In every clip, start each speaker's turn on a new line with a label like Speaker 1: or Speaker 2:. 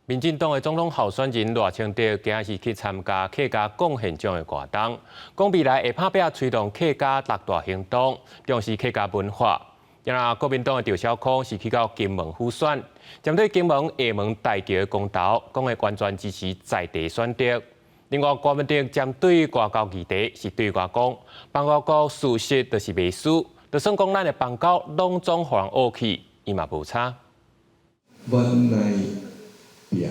Speaker 1: 民進黨的總統候選人賴清德今仔日去參加客家貢獻獎的活動，講未來會拍拚推動客家六大行動，重視客家文化。啊，國民黨的趙小康是去到金門輔選，針對金門廈門大橋的公投，講會完全支持在地選擇。另外，柯文哲針對外交議題是對外講，邦交國事實就是袂輸，就算講咱的邦交攏總予人挖去，伊嘛無差。
Speaker 2: 原來拚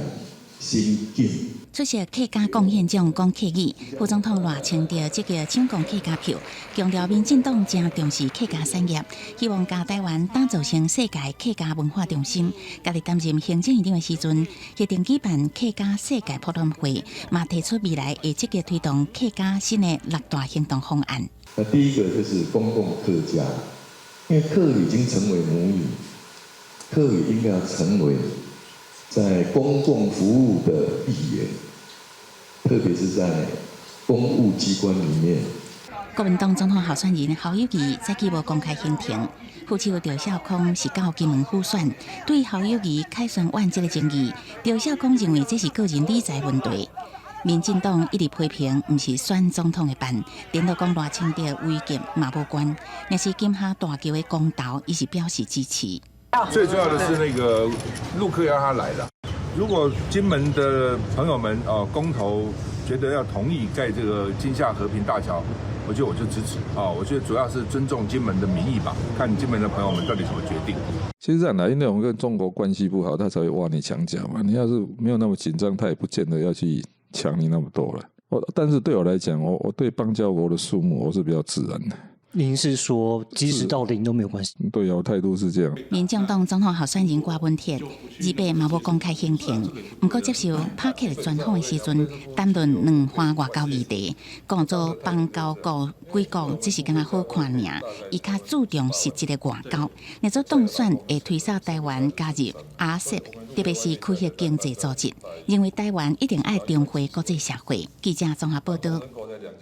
Speaker 2: 心緊。
Speaker 3: 出席客家貢獻獎講客語，副總統賴清德積極搶攻客家票，強調民進黨誠重視客家產業，希望將台灣打造成世界客家文化中心。家己擔任行政院長的時陣，決定舉辦客家世界博覽會，嘛提出未來會積極推動客家新的六大行動方案。
Speaker 2: 那第一個就是公共客家，因為客語已經成為母語，客語應該要成為在公共服務的語言，特別是在公務機關裡面。
Speaker 3: 國民黨總統候選人侯友宜早起無公開行程，副手趙少康是到金門輔選。對侯友宜凱旋丸這個爭議，趙少康認為這是個人理財問題。民進黨一直批評，毋是選總統的辦，顛倒講賴清德違建嘛無關，若是金廈大橋的公投，伊是表示支持。
Speaker 4: 最重要的是那個陸客要他來了。如果金門的朋友們哦，公投覺得要同意蓋這個金廈和平大橋，我覺得我就支持啊。我覺得主要是尊重金門的民意吧，看金門的朋友們到底怎麼決定。
Speaker 5: 其實這樣啦，因為我們跟中國關係不好，他才會挖你牆角嘛。你要是沒有那麼緊張，他也不見得要去搶你那麼多了。但是對我來講，我對邦交國的數目，我是比較自然的。
Speaker 6: 您是說即使到零都沒有關係？
Speaker 5: 對啊，我態度是這樣。
Speaker 3: 民進黨總統候選人郭文鐵二八嘛無公開行程，毋過接受拍客專訪的時陣，談論兩岸外交議題，講做邦交國幾國只是敢若好看爾，伊較注重實質的外交。若做當選會推捒台灣加入 RCEP，特別是區域經濟組織，認為台灣一定愛重回國際社會。記者綜合報道。